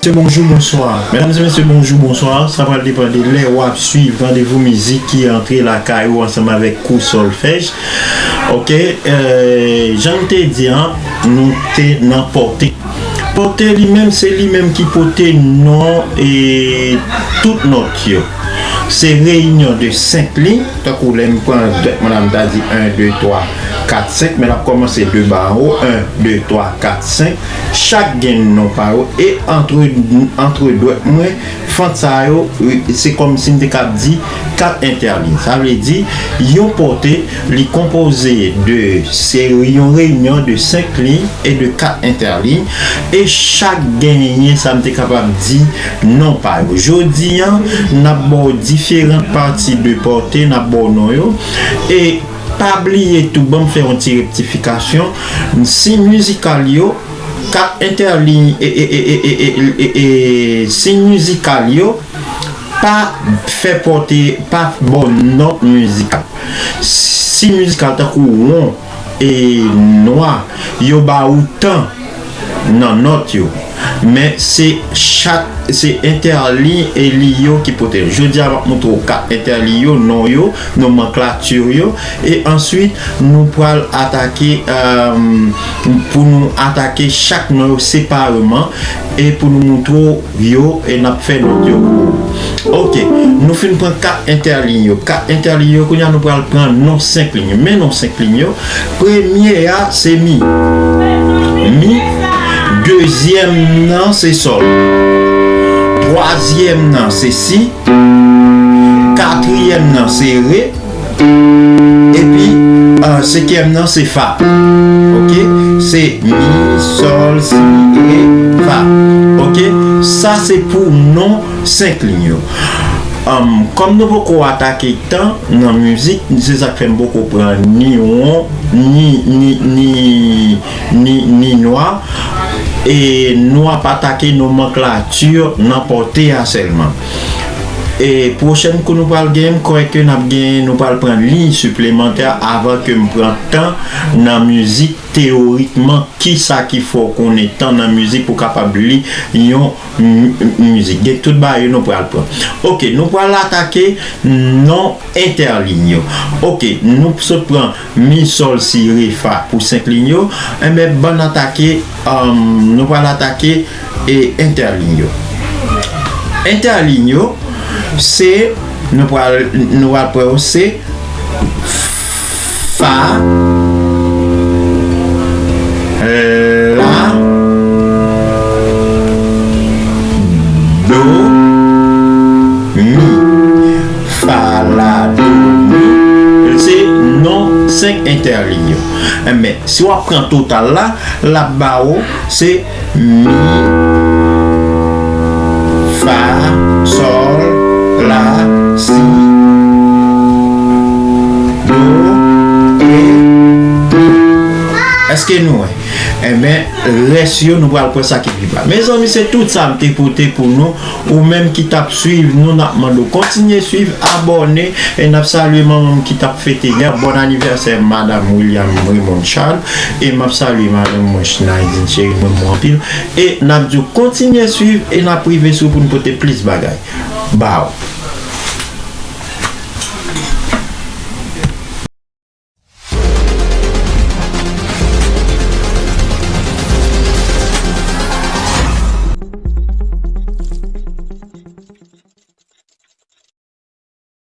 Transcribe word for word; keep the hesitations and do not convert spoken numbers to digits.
Mesye, bonjou, bonswa. Medam e mesye, bonjou, bonswa. Sa pral depann de lè w ap swiv randevou mizik ki antre lakay ou ansanm avèk kou sòlfèj. Oke, euh, jan m te di an, nou te nan pòte. Pòte li menm, se li menm ki pote non e tout nòt yo. Se reyinyon de senk liy, tankou lè m pran dwèt mwen la, m ta di en, de, twa, kat, senk, men l ap kòmanse de ba an wo, en, de, twa, kat, senk. Chak gen non pa yo, e antre, antre dwèt mwen, fant sa yo, se kòmsi m te kab di kat entèliy. Sa vle di, yon pòte, li konpoze de, se yon reyinyon de senk liy e de kat entèliy, e chak genyen, sa m te kapab di, non pa yo. Jodi an, n ap ba w diferan pati de pòte, n ap ba w non yo, e pa bliye tou, ban m fè yon ti rektifikasyon, siy mizikal yo, kat entèliy, e, e, e, e, e, e, e, e, siy mizikal yo, pa fè pòte, pa ba w nòt mizikal. Siy mizikal tankou won e nwa, yo ba ou tan nan nòt yo. Men se chak, se entèliy e liy yo ki pote l. Jodi a, m ap montre w kat entèliy yo, non yo, nomanklati yo, e answit, nou pral atake, euh, pou nou atake chak non yo separeman, e pou nou montre w yo, e n ap fè nòt yo pou ou. Oke, nou fin pran kat entèliy yo. Kat entèliy yo, kounye a nou pral pran non senk liy yo. Men non senk liy yo, premye a, se mi. Mi. Dezyèm nan, se sòl. Twazyèm nan, se si. Katriyèm nan, se re. Epi, ah, senkyèm nan, se fa. Oke? Se mi, sòl, si, re, fa. Oke? Sa se pou non senk liy yo. Am, kòm nou poko atake tan nan mizik, se sa k fè m poko pran ni won, ni, ni, ni, ni, ni nwa. E nou ap atake nomanklati nan pòte a sèlman. E pwochèn kou nou pral gen, m kwè ke n ap gen, nou pral pran liy siplemantè avan ke m pran tan nan mizik, teyorikman, kisa ki fè w konnen tan nan mizik pou w kapab li yon m-, m-, mizik. Gen tout bagay yo nou pral pran. Oke, nou pral atake non entèliy yo. Oke, nou sot pran mi, sòl, si, re, fa pou senk liy yo. Enben, bann atake, um, nou pral atake e entèliy yo. Entèliy yo, se, nou pral, nou pral pran yo, se fa, la, do, mi. Fa, la, do, mi. Se non senk entèliy yo. Enben, si w ap pran total la, l ap ba ou, se mi, fa, sòl, la, si, do, e mi. Èske nou wè? Enben, rès yo, nou pral pran sa ki pi ba. Mezanmi, se tout sa m te pote pou nou. Ou menm ki t ap swiv nou, n ap mande w kontinye swiv, abòne, e n ap salye manman m ki t ap fete yè. Bòn anivèsè, madanm William Raymond Charles. E m ap salye madanm mwen, Naidine, cheri, m renmen w anpil. E n ap di w kontinye swiv, e n ap rive sou pou n pote plis bagay ba w.